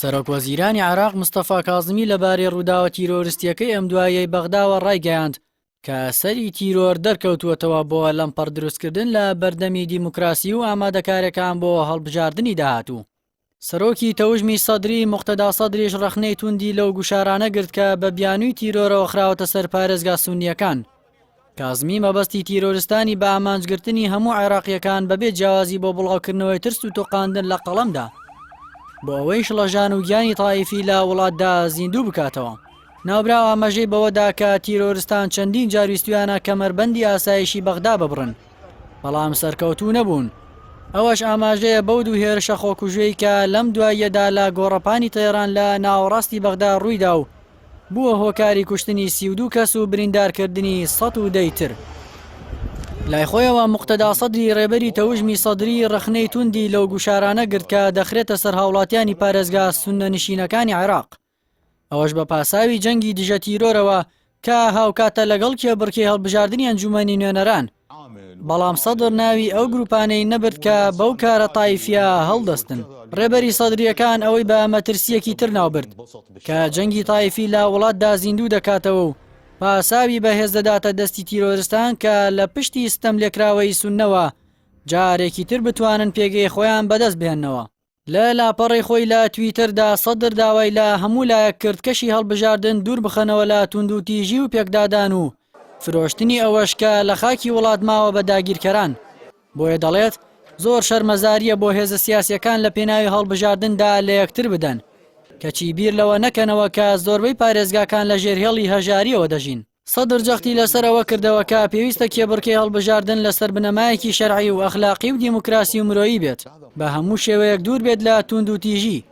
سەرۆکوەزیرانی عێراق مستەفا کازمی لەبارەی ڕووداوە تیرۆرستییەکەی ئەمدواییەی بەغداوە ڕایگەیاند کە سەری تیرۆر دەرکەوتووەتەوە بۆ لەمپەڕ دروستکردن لە بەردەمی دیموکراسی و ئامادەکاریەکان بۆ هەڵبژاردنی داهاتوو. سەرۆکی تەوژمی سەدری موقتەدا سەدریش ڕەخنەی توندی لەو گوشارانە گرت کە بە بیانووی تیرۆرەوە خراوەتە سەر پارێزگا سوننییەکان. کازمی مەبەستی تیرۆرستانی بە ئامانجگرتنی هەموو عێراقییەکان بەبێ جیاوازی بۆ بڵاوکردنەوەی ترس و تۆقاندن لە قەڵەمدا بۆ ئەوەی شڵەژان و گیانی تائیفی لە وڵاتدا زیندوو بکاتەوە. ناوبراو ئاماژەی بەوەدا کە تیرۆرستان چەندین جار ویستویانە کەمەربەندی ئاسایشی بەغدا ببڕن، بەڵام سەرکەوتوو نەبوون. ئەوەش ئاماژەیە بەو دوو هێرشە خۆکوژیەی کە لەم دواییەدا لە گۆڕەپانی تەیران لە ناوەڕاستی بەغدا ڕوویدا و بووە هۆکاری کوشتنی 32 کەس و بریندارکردنی 110 ی تر. لای خۆیەوە موقتەدا سەدری ڕێبەری تەوژمی سەدری ڕەخنەی توندی لەو گوشارانە گرت کە دەخرێتە سەر هاوڵاتیانی پارێزگا سوننەنشینەکانی عێراق. ئەوەش بە پاساوی جەنگی دژە تیرۆرەوە کە هاوکاتە لەگەڵ کێبڕکێی هەڵبژاردنی ئەنجومەنی نوێنەران. بەڵام سەدر ناوی ئەو گروپانەی نەبرد کە بەو کارە تایفیە هەڵدەستن. ڕێبەری سەدرییەکان ئەوەی بە مەترسییەکی تر ناوبرد کە جەنگی تایفی لە وڵاتدا زیندوو دەکاتەوە و پاساوی بەهێز دەداتە دەستی تیرۆرستان کە لە پشتی ستەملێکراوەیی سوننەوە جارێکی تر بتوانن پێگەی خۆیان بەدەست بهێننەوە. لە لاپەڕەی خۆی لە تویتەردا سەدر داوای لە هەموو لایەک کرد کەشی هەڵبژاردن دوور بخەنەوە لە توندوتیژی و پێکدادان و فرۆشتنی ئەوەش کە لە خاکی وڵات ماوە بە داگیرکەران. بۆیە دەڵێت، زۆر شەرمەزارییە بۆ هێزە سیاسییەکان لە پێناوی هەڵبژاردندا لە یەکتر بدەن، کەچی بیر لەوە نەکەنەوە کە زۆربەی پارێزگاکان لە ژێر هێڵی هەژارییەوە دەژین. سەدر جەختی لەسەر ئەوە کردەوە کە پێویستە کێبڕکێی هەڵبژاردن لەسەر بنەمایەکی شەرعی و ئەخلاقی و دیموکراسی و مرۆیی بێت، بە هەموو شێوەیەک دوور بێت لە تووندوتیژی،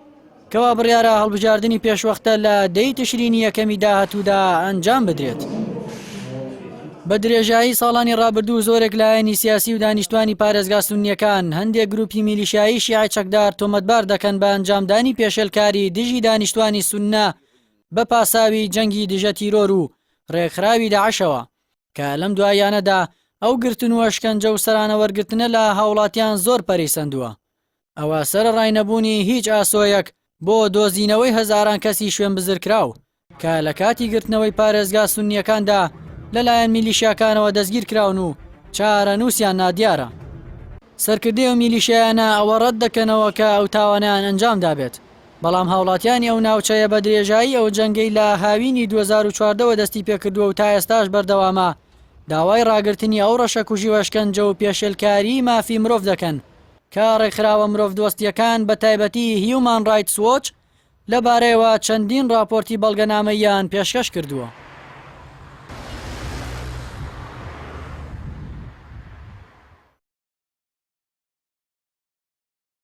کەوا بڕیارە هەڵبژاردنی پێشوەختە لە دەی تشرینی یەکەمی داهاتوودا ئەنجام بدرێت. بە درێژایی ساڵانی ڕابردوو زۆرێک لایەنی سیاسی و دانیشتوانی پارێزگا سوننییەکان هەندێک گروپی میلیشیایی شیعەی چەکدار تۆمەتبار دەکەن بە ئەنجامدانی پێشێلکاری دژی دانیشتوانی سوننە بە پاساوی جەنگی دژە تیرۆر و ڕێکخراوی داعشەوە، کە لەم دواییانەدا ئەو گرتن و ئەشکەنجە و سەرانە وەرگرتنە لە هاوڵاتیان زۆر پەرەی سەندووە. ئەوە سەرەڕای نەبوونی هیچ ئاسۆیەک بۆ دۆزینەوەی هەزاران کەسی شوێنبزرکراو کە لە کاتی گرتنەوەی پارێزگا سوننییەکاندا لەلایەن میلیشیاکانەوە دەستگیرکراون و چارەنووسیان نادیارە. سەرکردەی ئەو میلیشیایانە ئەوە ڕەت دەکەنەوە کە ئەو تاوانەیان ئەنجام دابێت، بەڵام هاوڵاتیانی ئەو ناوچەیە بە درێژایی ئەو جەنگەی لە هاوینی 2014 وە دەستی پێکردووە و تا ئێستاش بەردەوامە، داوای ڕاگرتنی ئەو ڕەشەکوژی و ئەشکەنجە و پێشێلکاریی مافی مرۆڤ دەکەن کە ڕێکخراوە مرۆڤدۆستییەکان بە تایبەتی هیومان ڕایتس وۆچ لەبارەیەوە چەندین ڕاپۆرتی بەڵگەنامەییان پێشکەش کردووە.